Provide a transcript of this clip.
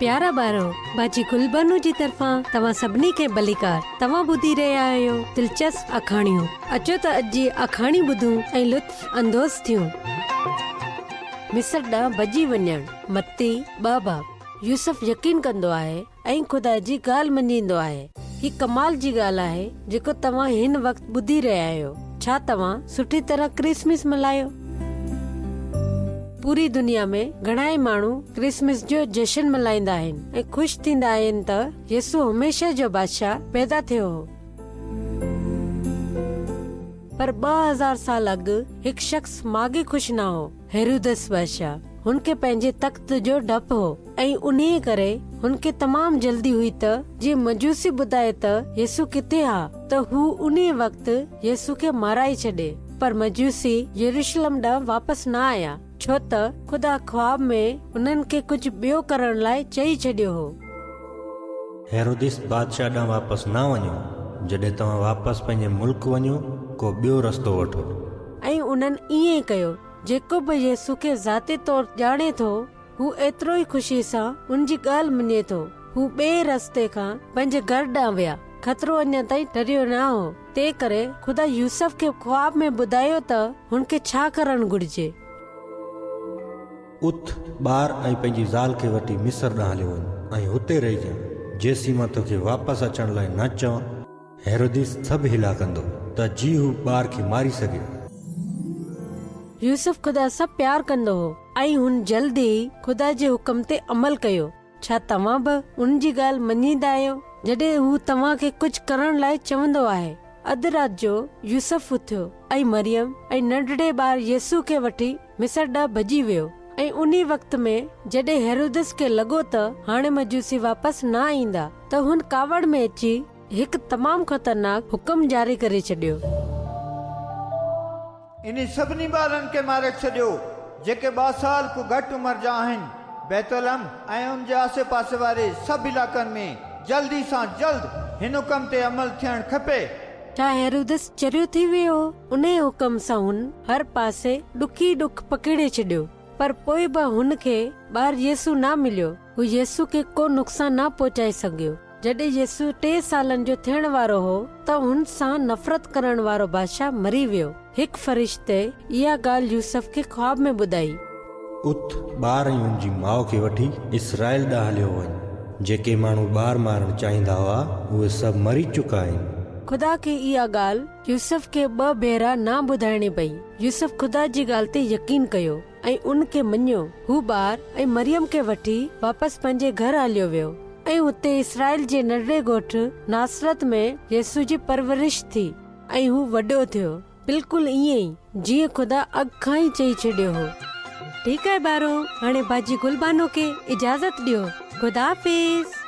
پيارا ٻارو، باجي گلبانو جي طرفان توهان سڀني کي ڀليڪار. توهان ٻڌي رهيا آهيو دلچسپ آکاڻيون. اچو ته اڄ جي آکاڻي ٻڌون ۽ لطف اندوز ٿيون. مصر ڏانهن ڀڄي وڃڻ، متي ٻه باب. يوسف يقين ڪندو آهي ۽ خدا جي ڳالهه مڃيندو آهي. هي ڪمال جي ڳالهه آهي جيڪو توهان هن وقت ٻڌي رهيا آهيو. ڇا توهان سٺي طرح ڪرسمس ملهايو؟ پوري دنيا ۾ گهڻائي ماڻهو ڪرسمس جو جشن ملهائيندا آهن ۽ خوش ٿيندا آهن ته يسوع هميشه جو بادشاهه پيدا ٿيو هو. پر 2000 سال اڳ هڪ شخص ماڳهين خوش نه هو. هيرودس بادشاهه هن کي پنهنجي تخت جو ڊپ هو ۽ انهيء ڪري هن کي تمام جلدي هئي ته جيئن مجوسي ٻڌائي ته يسوع ڪٿي آ ته هو انهيء وقت يسوع کي مارائي ڇڏي. پر مجوسي يروشلم ڏانهن واپس نه آيا، ڇو ته خدا خواب ۾ انهن کي ڪجهه ٻيو ڪرڻ لاء چئي ڇڏيو هو. هيروديس بادشاهه ڏانهن واپس نه وڃو، جڏهن توهان واپس پنهنجي ملڪ وڃو، ڪو ٻيو رستو وٺو. ۽ انهن ائين ئي ڪيو. جيڪو به يسوع کي ذاتي طور ڄاڻي ٿو، هو ايترو ئي خوشيء سان ان جي ڳالهه مڃي ٿو. هو ٻئي رستي کان پنهنجي گهر ڏانهن ويا. خطرو اڃا تائين ٽريو نه هو، تنهن ڪري خدا يوسف کي خواب ۾ ٻڌايو ته هن کي ڇا ڪرڻ گهرجي. اٿ، ٻار ۽ پنهنجي زال کي وٺي مصر ڏانهن هليو وڃ ۽ هتي رهجان، جيسين مان توکي واپس اچڻ لاء نه چوان. هيروديس سڀ حيلا ڪندو ته جي هو ٻار کي ماري سگهي. يوسف خدا سان پيار ڪندو هو ۽ هن جلد ئي خدا جي حڪم تي عمل ڪيو. ڇا توهان به ان جي ڳالهه مڃيندا آهيو جڏهن هو توهان کي ڪجهه ڪرڻ لاء چوندو آهي؟ اڌ رات جو يوسف اٿيو ۽ مريم ۽ ننڍڙي ٻار يسوع کي وٺي مصر ڏانهن ڀڄي ويو ۽ انهي وقت ۾ جڏهن هيرودس کي لڳو ته هاڻي مجوسي واپس نه ايندا ته هن ڪاوڙ ۾ اچي هڪ تمام خطرناڪ حڪم جاري ڪري ڇڏيو. انهي سڀني ٻارن کي ماري ڇڏيو، جيڪي ٻه سال کان گهٽ عمر جا آهن. بيتلحم ۽ ان جي آسي پاسي واري سڀ علائقن ۾ جلدي سان جلد هن حڪم تي عمل ٿيڻ کپي. ڇا هيرودس چريو ٿي ويو هو؟ انهيء حڪم سان هن هر پاسي ڏک ئي ڏک پکيڙي ڇڏيو. پر پوء به هن کي ٻار يسوع نه مليو. هو يسوع کي ڪو نقصان نه پهچائي سگهيو. جڏهن يسوع ٽي سالن جو ٿيڻ وارو هو ته هن سان نفرت ڪرڻ وارو بادشاهه مري ويو. هڪ فرشتي اها ڳالهه يوسف کي خواب ۾ ٻڌائي. اٿ، ٻار ۽ ان جي ماء کي وٺي اسرائيل ڏانهن هليو وڃ. جيڪي ماڻهو ٻار مارڻ چاهيندا هئا، اهي سڀ مري چڪا آهن. خدا کي اها ڳالهه يوسف کي ٻه ڀيرا نه ٻڌائڻي پئي. يوسف خدا جي ڳالهه تي يقين ڪيو ۽ ان کي مڃيو. هو ٻار ۽ مريم کي وٺي واپس پنهنجي گهر هليو ويو ۽ اتي اسرائيل جي ننڍڙي ڳوٺ ناصرت ۾ يسوع جي پرورش ٿي ۽ هو وڏو ٿيو، بلڪل ائين ئي جيئن خدا اڳ کان ئي چئي ڇڏيو هو. ٺيڪ آهي ٻارو، هاڻي باجي گلبانو کي اجازت ڏيو. خدا حافظ.